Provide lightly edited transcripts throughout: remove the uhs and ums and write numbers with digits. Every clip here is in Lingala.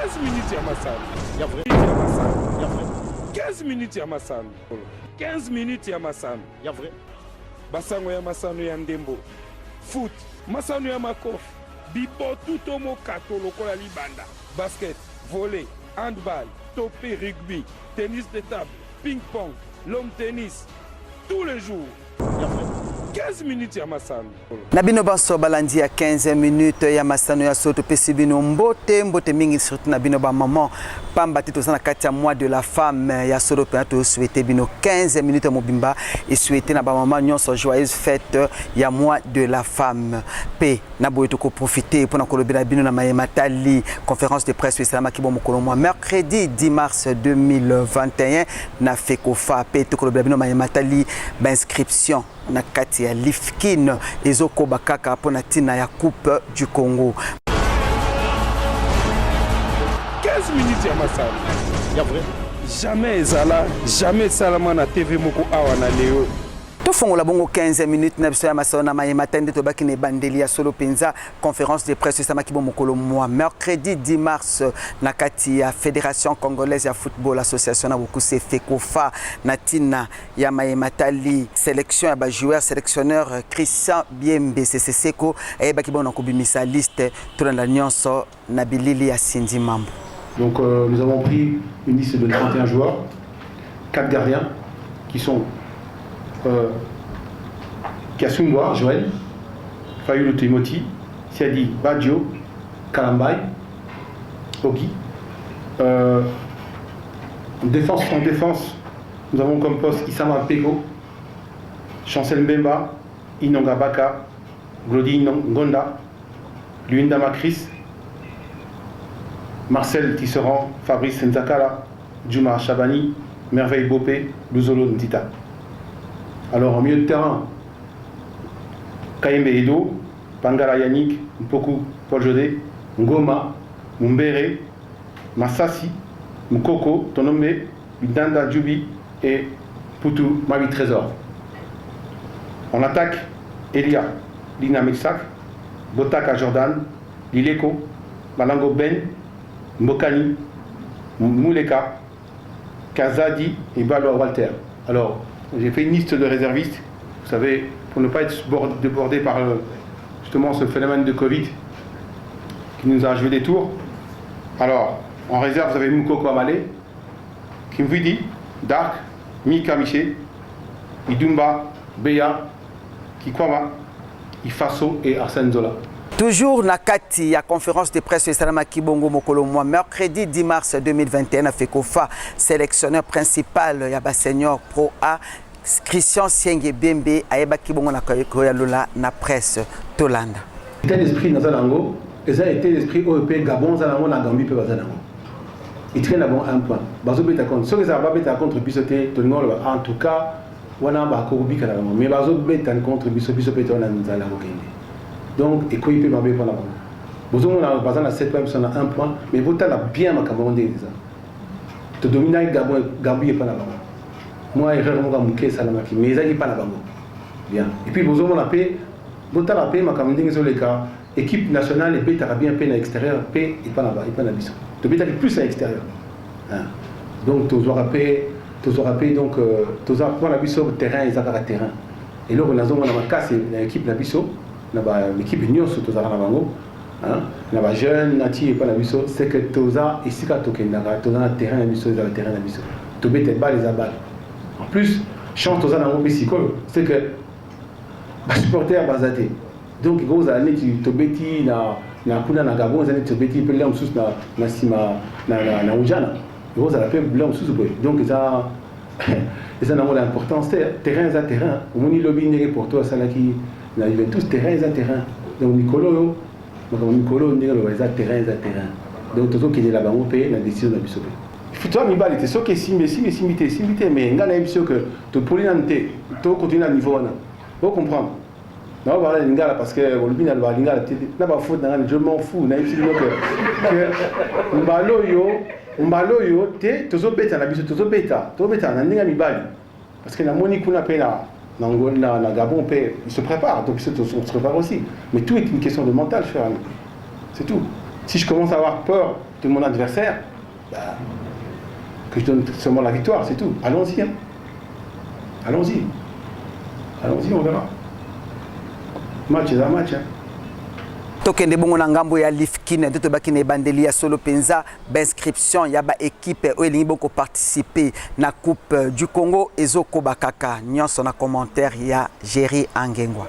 15 minutes ya masano ya vrai ya masano ya vrai 15 minutes ya masano 15 minutes ya masano ya vrai basango ya masano ya ndembo foot masano ya makofi bibotu to mokato lokola libanda basket volley handball to mpe rugby tennis de table ping pong l'homme tennis tous les jours 15 minutes ya masano. Na bino banso balandi ya 15 minutes ya masano ya solo, topesi bino mbote mbote mingi, surtout na bino ba maman, pamba te toza na kati ya mois de la femme. Ya solo mpenza, tosouhaite bino 15 minutes ya mobimba esouhaite na bamama nyonso joyeuse fête ya mois de la femme. Mpe na boye tokoprofite mpona kolobela bino na mayema tali conférence de presse esalamaki bo mokolo mwa mercredi 10 mars 2021 na FECOFA. Mpe tokolobela bino mayema tali bainscription na kati ya Lifkin ezokoba kaka mpona ntina ya Coupe du Congo. 15 minutes ya masano ya vrai jamais ezala jamais esalama na TV moko awa na leo. Tofongola bongo 15 minutes na biso ya masano na mayema ta nde tobaki na ebandeli. Ya solo mpenza, conférence de presse esamaki bo mokolo mwa mercredi 10 mars na kati ya Fédération congolaise ya football association na bokuse FECOFA na ntina ya mayema tali sélection ya bajoueur. Sélectionneur Christian Biembe Seseseko ayebaki bona kobimisa liste. Tolanda nyonso na bilili ya Cindy Mambo. Donc nous avons pris une liste de 31 joueurs, 4 gardiens qui sont Kasumbwa Joël, Fayulu Timothy, Siadi Badio, Kalambay, Ogi. En défense, nous avons comme poste Isama Pego, Chancel Mbemba, Inonga Baka, Glody Ngonda, Luinda Macris, Marcel Tisserand, Fabrice Nzakala, Juma Chabani, Merveille Bopé, Luzolo Ntita. Alors en milieu de terrain, Kayembe Edo, Pangala Yannick, Mpoku Paul José, Ngoma, Mumbere, Massassi, Mukoko, Tonombe, Bidanda Djubi et Poutou Mabi Trésor. En attaque, Elia, Lina Meksak, Botaka Jordan, Lileko, Malango Ben, Mbokani, Mouleka, Kazadi et Balois Walter. Alors, j'ai fait une liste de réservistes, vous savez, pour ne pas être débordé par justement ce phénomène de Covid qui nous a joué des tours. Alors, en réserve, vous avez Moukoko Amale, Kimvidi, Dark, Mika Miché, Idumba, Beya, Kikwama, Ifaso et Arsène Zola. Toujours na kati ya conférence de presse esalamaki bongo mokolo mwa mercredi 10 mars 2021 na FECOFA, sélectionneur principal ya basenior Pro A, Christian Sienge Biembe, ayebaki bongo na koyalola na presse. Tolanda. État d'esprit naza nango eza état d'esprit oyo mpe Gabon aza nango, na Gambie mpe baza nango. Itraine na bango un point, bazobeta contre. Soki ezala babetaka contre biso te, tolingi oloba en tout cas wana bakobika na bango, mais bazobeta contre biso, biso mpe towana nzala kokende. Donc ekoyi mpe mabe mpona bango. Bozomona baza na 7 point, biso na 1 point, mais botala bien makambo yango ndenge eza. Todominaki Gabon, Gambie epa na bango mwa erreur moko ya moke esalamaki, mais ezalaki mpa na bango bien. Et puis bozomona mpe, botala mpe makambo ndenge ezoleka. Équipe nationale ebetaka bien mpe na extérieur mpe epa na biso tobetaki plus à extérieur, hein. Donc tozwaka mpe donc toza mpona biso terrain eza kaka terrain. Eloko nazomona makasi na équipe na biso, na baéquipe nyonso tozalaka na bango, na bajeune na ti epa na biso, c'est que toza esika tokendaka, toza na terrain na biso, ezala terrain na biso, tobeta balle eza balle. En plus, chance toza nango mpe sikoyo, c'est que basupporter baza te. Donc ekozala neti tobeti na kuna na Gabon, eza neti tobeti mpe lelo mosusu na nsima na Ujana, ekozala mpe biloko mosusu boye. Donc eza nango na importance te. Terrain eza terrain. Omoni lobi ndenge Porto asalaki na Juventus, terrain eza terrain. Donc mikolo oyo, makambo mikolo oyo ndenge aloba, eza terrain, eza terrain. Donc tozokendela bango mpe na décision na biso mpe toza mibali te. Soki esimbi, esimbi, esimbi te, esimbi te. Mais ngai nayebi soki topoli nanu te, tokontinue na niveau wana. Ocomprendre, naobala lingala parce que olobi naloba lingala te na bafaute na ngai, je m'en fous. Nayebi bino ke mbala oyo te, tozobeta na biso, tozobeta na ndenge ya mibali, parce que namoni kuna mpe na Gabon mpe il se prépare, donc on se prépare aussi. Mais tout est une question de mental, cher ami, c'est tout. Si je commence à avoir peur de mon adversaire, bah, que je donne seulement la victoire, c'est tout. Allons-y. Hein. Allons-y. Allons-y, on verra. Match eza match. Hein. Tokende bongo na ngambo ya Lifkin nde tobaki na ebandeli. Ya solo mpenza, bainscription ya baéquipe oyo elingi bongo koparticiper na Coupe du Congo ezokoba kaka. Nyonso na commentaire ya Géri Angengwa.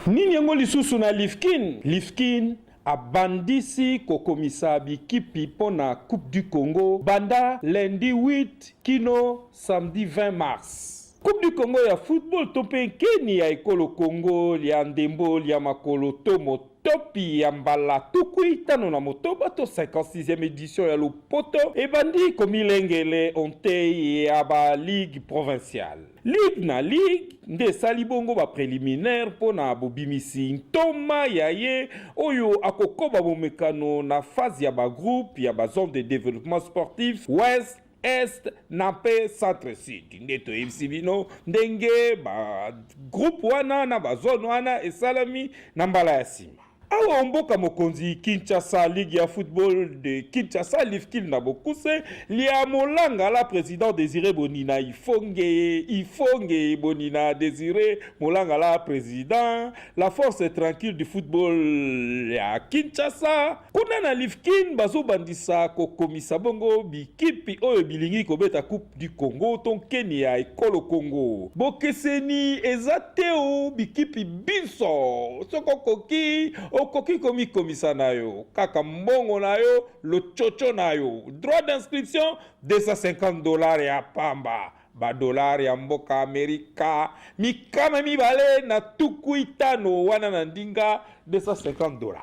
Nini yango lisusu na Lifkin? Lifkin abandisi kokomisa bikipi mpo na Coupe du Congo banda lundi 8 kino samedi 20 mars. Coupe du Congo ya football to mpe nkeni ya ekolo Congo ya ndembo ya makolo to motopi ya mbala 56 to 56e édition ya lopoto ebandi komilengele ontei ya baligue provinciale. Ligue na ligue nde esali bongo bapréliminaire mpo na bobimisi ntoma ya ye oyo akokoba bomekano na phase ya bagroupe ya bazone de développement sportif ouest, est na mpe centre sud. Nde toyebisi bino ndenge bagroupe wana na bazone wana esalami na mbala ya nsima. Awa mboka mokonzi Kinshasa, ligue ya football de Kinshasa, Lifkin na bokuse lia molanga la président Désiré Bonina Ifonge, Ifonge Bonina Désiré Molanga la président, la force tranquille du football ya Kinshasa. Kuna na Lifkin bazobandisa kokomisa bongo bikipi oyo bilingi kobeta Coupe du Congo to nkeni ya ekolo Congo. Bokeseni eza te o bikipi biso. Soki okoki, okoki komikomisa na yo kaka mbongo na yo, lochocho na yo. Droit d'inscription 250 $ ya pamba, badolare ya mboka Amerika 250 wana na ndinga 250 $.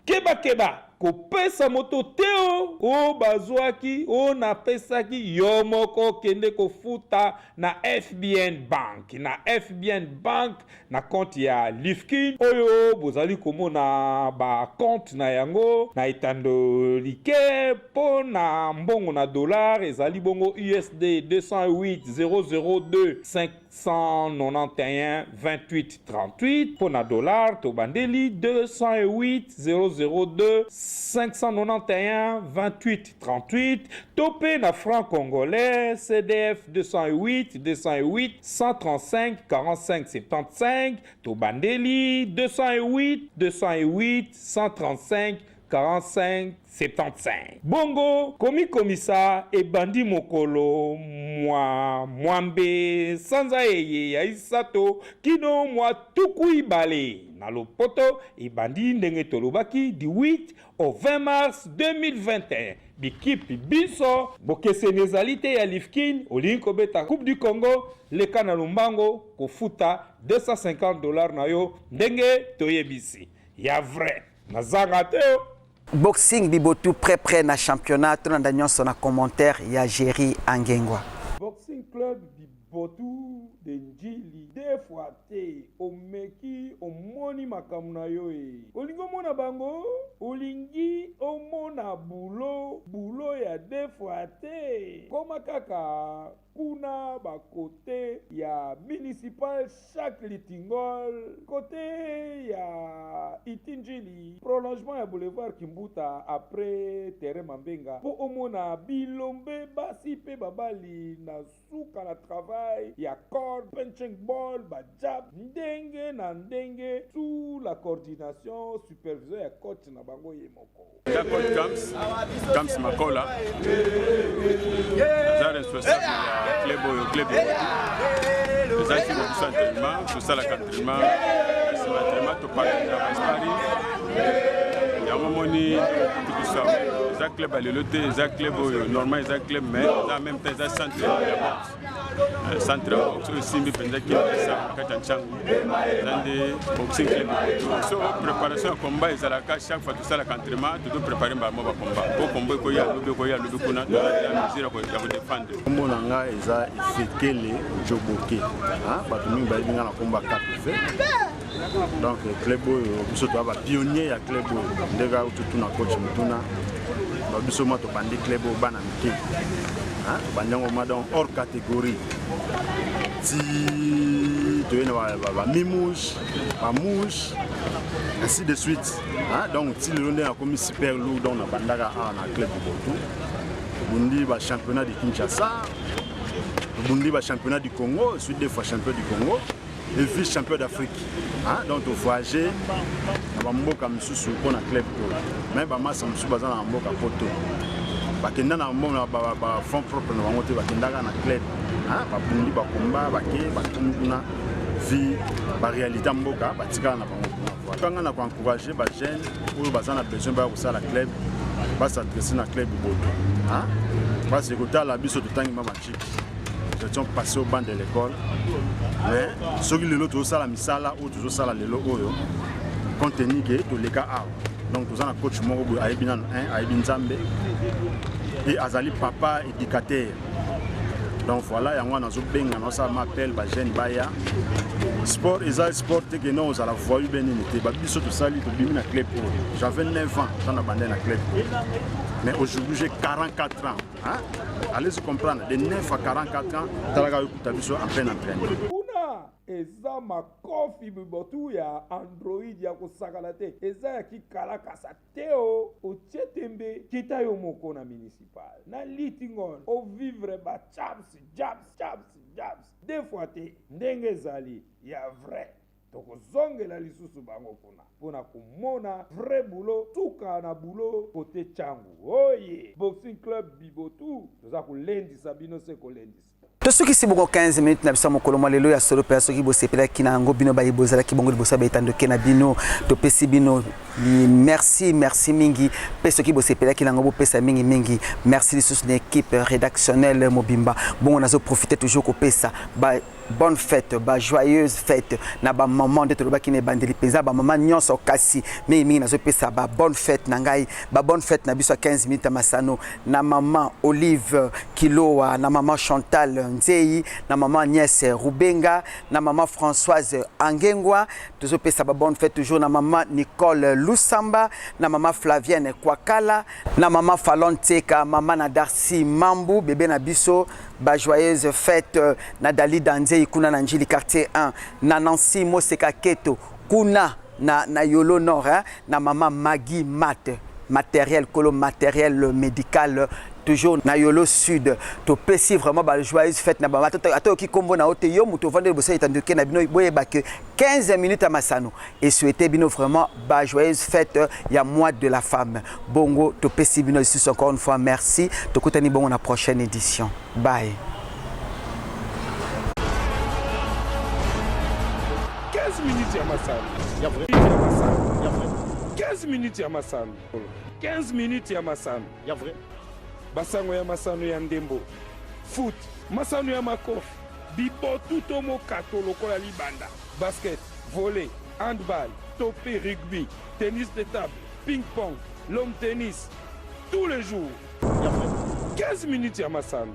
Kebakeba, kopesa moto te o oyo bazwaki oyo napesaki yo moko. Kende kofuta na FBN Bank, na FBN Bank, na compte ya Lifkin oyo bozali komona bacompte na yango na etando like. Mpo na mbongo na dollar ezali bongo USD 208 002 591 28 38. Mpo na dollar tobandeli 208 002 591 28 38. To mpe na franc congolais CDF 208 208 135 45 75. Tobandeli 208 208 135 45 75. Bongo komikomisa ebandi mokolo mwa 8 sanza eye ya isato kino mwa 20. Na lopoto ebandi ndenge tolobaki du 8 au 20 mars 2021. Bikipi biso, bokeseni ezali te. Ya Lifkin, olingi kobeta Coupe du Congo, leka na lombango kofuta 250 $ na yo ndenge toyebisi. Ya vrai, nazanga te. Boxing Bibotu près près na championnat. Tolanda nyonso na commentaire ya Géri Angengwa. Boxing Club Bibotu de Njili, deux fois te omeki, omoni makambo na yo e. Olingi omona bango, olingi omona bulo bulo ya deux fois te, koma kaka kuna bakote ya municipal chaque litingol, kote ya Itinjili, prolongement ya boulevard Kimbuta, après terrain Mambenga, mpo omona bilombe basi mpe babali na suka na travail ya corde, punching ball, bajab ndenge na ndenge, sous la coordination, supervision ya coach na bango ye moko. Eza coach Kams, Kams Makola, aza responsable ya club oyo. Club eza nsima biso entraînement, tosalaka entraînement, nsima entraînement topakaka basparring. Yango moni biso eza club ya lelo te, eza club oyo normal, eza club, mais eza en même temps eza centre ya boxe, centre ya boxe oyo esimbi mpenza Kinshasa na kati ya Ntango, eza nde Boxing Club. So préparation ya combat ezalaka chaque fois tosalaka entraînement, tozoprépare mbala mo bacombat, po combat ekoya lobi, ekoya lobi kuna, toza mesure ya kodéfendre. Nkombo na ngai eza Esekele Joboke, bato mingi bayebi ngai na nkombo ya KPV. Donc club oyo, biso toya bapionnier ya club oyo. Ndenge tutuna coach mutuna biso mwa tobandi club oyo bana mike, tobandi yango mwa donc hors catégorie. Ti toye na bamimouche, bamouche, ainsi de suite, hein? Donc ti lelo nde nakomi super lourd. Donc nabandaka awa na club Bobotu, tobundi bachampionnat du Kinshasa, tobundi bachampionnat du Congo, je suis deux fois champion du Congo et vice champion d'Afrique, hein? Donc tovoyage na bamboka misusu mpo na club oyo. Mais bamasa mosusu baza na bamboka poto, bakenda na bafonds propre na bango te, bakendaka na club, babundi bakomba, bake bakomi kuna vie, baréalité ya mboka, batikala na bango kuna. Kanga na koencourage bajeune oyo baza na besoin baya kosala club, bas'adresse na club Boboto, parce que kotala biso totangi ma bachiki, nous étions passés au banc de l'école. Mais soki lelo tozosala misala oyo tozosala lelo oyo, compte tenu ke toleka awa, donc toza na coach moko boye ayebi nano 1, ayebi Nzambe e azali papa éducateur. Donc voilà, yango wana nazobenga, naosala ma appel, bajeune baya. Sport eza sport te ke non ozala voyou be nini te. Babiso tosali, tobimi na club oyo, j'avais 9 ans ntango na bandai na club oyo, mais aujourd'hui j'ai 44 ans, hein? Allez-y comprendre, de 9 à 44 ans, talaka yokuta biso en plein entraînement. Kuna eza makofi bibotu ya android ya kosakana te, eza ya kikalakasa te. O otie tembe, kita yo moko na municipal na litingon, ovivre bachaps jabs jabs jabs deux fois te ndenge ezali ya vrai. Tokozongela lisusu bango kuna mpona komona vrai boulot, suka na boulot kote Tshangu. Oye Boxing Club Bibotu, toza kolendisa bino se kolendisa. Tosukisi bongo 15 minutes na biso ya mokolo mwa lelo ya solo mpenza. Soki bosepelaki na yango, bino baye bozalaki bongo liboso ya baetandoke na bino, topesi bino merci, merci mingi. Mpe soki bosepelaki na yango, bopesa mingi mingi merci lisusu na équipe rédactionnelle mobimba. Bongo nazoprofite toujours kopesa ba bonne fête, ba joyeuse fête na bamama nde tolobaki na ebandeli mpenza, bamama nyonso. Kasi mingimingi nazopesa ba bonne fête na ngai, ba bonne fête na biso ya 15 minutes ya masano, na mama Olive Kilowa, na mama Chantal Nzei, na mama Agnès Rubenga, na mama Françoise Angengwa. Tozopesa ba bonne fête toujours na mama Nicole Lusamba, na mama Flavienne Kwakala, na mama Falon Tseka, mama na Darcy Mambu, bébé na biso. Ba joyeuse fête na Dalida Nzei kuna na Njili quartier 1, na Nancy Moseka Keto kuna na Yolo Nord, hein, na mama Maggie Mat matériel, kolo matériel médical, toujours na Yolo Sud. Topesi vraiment ba joyeuse fête na bama ata oki kombo na yo te, yo moto ovandi liboso ya etandoke na bino, boyeba ke 15 minutes ya masano esouhaite bino vraiment ba joyeuse fête ya mois de la femme. Bongo topesi bino lisusu encore une fois merci. Tokutani bongo na prochaine édition. Bye. 15 minutes ya masano ya vrai, ya masano ya vrai. 15 minutes ya masano, 15 minutes ya masano ya vrai. Basango ya masano ya ndembo, foot, masano ya makofi, bibotu to mokato lokola libanda, basket, volley, handball to mpe rugby, tennis de table, ping pong, lawn tennis, tous les jours 15 minutes ya masano.